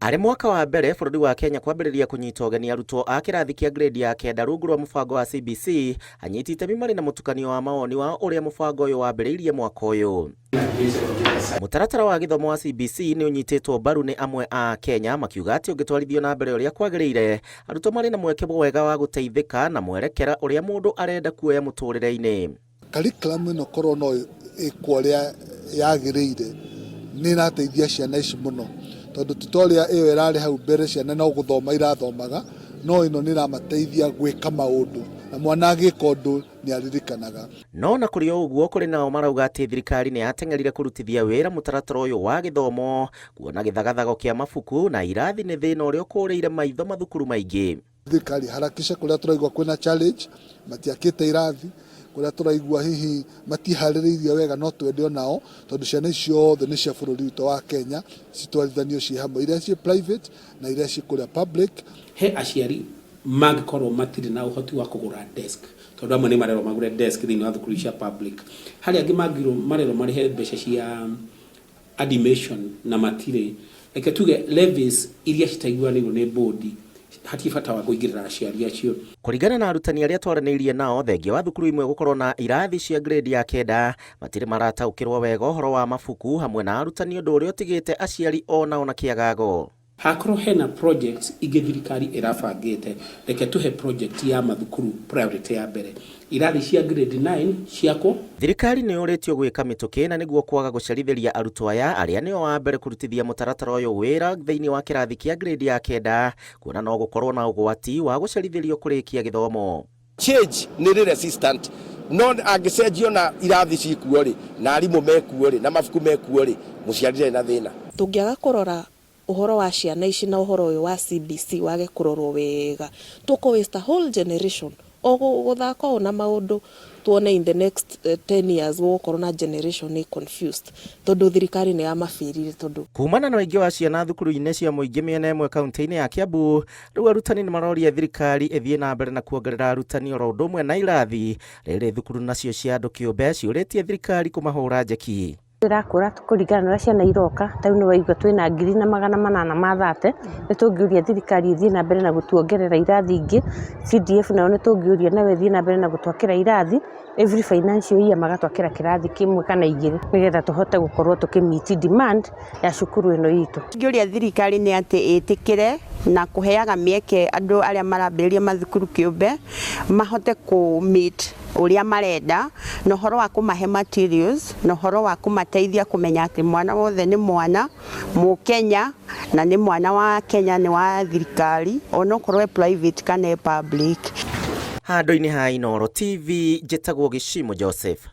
Arĩ mwaka wa mbere bũrũri wa Kenya kwambĩrĩria kũnyita ũgeni arutwo a kĩrathi kĩa grade ya kenda rungu rwa mũbango wa CBC, anyiti itemi marĩ na mũtukanio wa mawoni wa ũrĩa mũbango ũyũ wambĩrĩirie mwaka ũyũ. Mũtaratara wa gĩthomo wa CBC nĩ ũnyitĩtwo mbaru nĩ amwe a Kenya makiuga atĩ ũngĩtwarithio na mbere ũrĩa kwagĩrĩire, arutwo marĩ na mweke mwega wa gũteithĩka na mwerekera ũrĩa mũndũ arenda kuoya mũtũrĩre-inĩ. Curriculum ĩno korwo no ĩkwo ũrĩa yagĩrĩire nĩ ĩrateithia ciana ici mũno, tondũ ti ta ũrĩa ĩyo ĩrarĩ hau mbere ciana no gũthoma irathomaga, no ĩno nĩ ĩramateithia gwĩka maũndũ na mwana agĩka ũndũ nĩ aririkanaga. No ona kũrĩ o ũguo, kũrĩ nao marauga atĩ thirikari nĩ yateng'erire kũrutithia wĩra mũtaratara ũyũ wa gĩthomo, kuona gĩthagathago kĩa mabuku na irathi nĩ thĩna ũrĩa ũkũrĩire maitho mathukuru maingĩ. Thirikari harakishe kũrĩa tũraigua kwĩna challenge, matiakĩte irathi, kũrĩa tũraigua hihi matiharĩrĩirie wega no twende onao, tondũ ciana ici ciothe nĩ cia bũrũri witũ wa Kenya, citwarithanio ciĩ hamwe, iria ciĩ private na iria ciĩ kũrĩa public. He aciari mangĩkorwo matirĩ na ũhoti wa kũgũra desk, tondũ amwe nĩ marerwo magũre desk thĩinĩ wa thukuru cia public. Harĩ angĩ mangĩrwo marerwo marĩhe mbeca cia admission na matirĩ. Reke tuge levies iria citaiguanĩirwo nĩ board hatirĩ bata wa kũingĩrĩra aciari acio. Kũringana na arutani arĩa twaranĩirie nao, thengia wa thukuru imwe gũkorwo na irathi cia grade ya kenda, matirĩ marataũkĩrwo wega ũhoro wa mabuku hamwe na arutani ũndũ ũrĩa ũtigĩte aciari o nao na kĩagago. Hakorwo hena projects ingĩ thirikari ĩrabangĩte, reke tũhe project ya mathukuru priority ya mbere. Irathi cia grade 9 ciakwo. Thirikari nĩ yũrĩtio gwĩka mĩtũkĩ na nĩguo kwaga gũcerithĩria arutwo aya arĩa nĩo a mbere kũrutithia mũtaratara ũyũ wĩra thĩinĩ wa kĩrathi kĩa grade ya kenda, kuona no gũkorwo na ũgwati wa gũcerithĩrio kũrĩkia gĩthomo. Change nĩ ĩrĩ resistant no angĩcenjio na irathi cikuo rĩ, na arimũ mekuo rĩ, na mabuku mekuo rĩ, mũciari ndarĩ na thĩna. Tũngĩaga kũrora ũhoro wa ciana ici na ũhoro ũyũ wa CBC wage kũrorwo wega, tũkũ waste a whole generation o gũthaka ũũ na maũndũ tuone in the next 10 years gũgũkorwo na generation ĩ confused tondũ thirikari nĩ yamabĩrire tondũ. Kumana na ũingĩ wa ciana thukuru-inĩ cia mũingĩ mĩena ĩmwe kaunti-inĩ ya Kiambu, rĩu arutani nĩ maroria thirikari ĩthiĩ na mbere na kuongerera arutani oro ũndũ ũmwe na irathi, rĩrĩ thukuru nacio cia andũ kĩũmbe ciũrĩtie thirikari kũmahũra njeki. Ĩrakũra kũringana na ũrĩa ciana iroka, ta rĩu nĩ waigua twĩna 1830, nĩ tũngĩũria thirikari ĩthiĩ na mbere na gũtuongerera irathi ingĩ, CDF nayo nĩ tũngĩũria nayo ĩthiĩ na mbere na gũtwakĩra irathi, every financial year magatwakĩra kĩrathi kĩmwe kana igĩrĩ, nĩgetha tũhote gũkorwo tũkĩ meet demand ya cukuru ĩno itũ. Ingĩũria thirikari nĩ atĩ ĩtĩkĩre na kũheaga mĩeke andũ arĩa marambĩrĩria mathukuru kĩũmbe mahote kũ meet ũrĩa marenda, na ũhoro wa kũmahe materials, na ũhoro wa kũmateithia kũmenya atĩ mwana wothe nĩ mwana Mũkenya, na nĩ mwana wa Kenya, nĩ wa thirikari, onokorwo e private kana e public. Handũ-inĩ ha Inooro TV, njĩtagwo Gĩcimũ Joseph.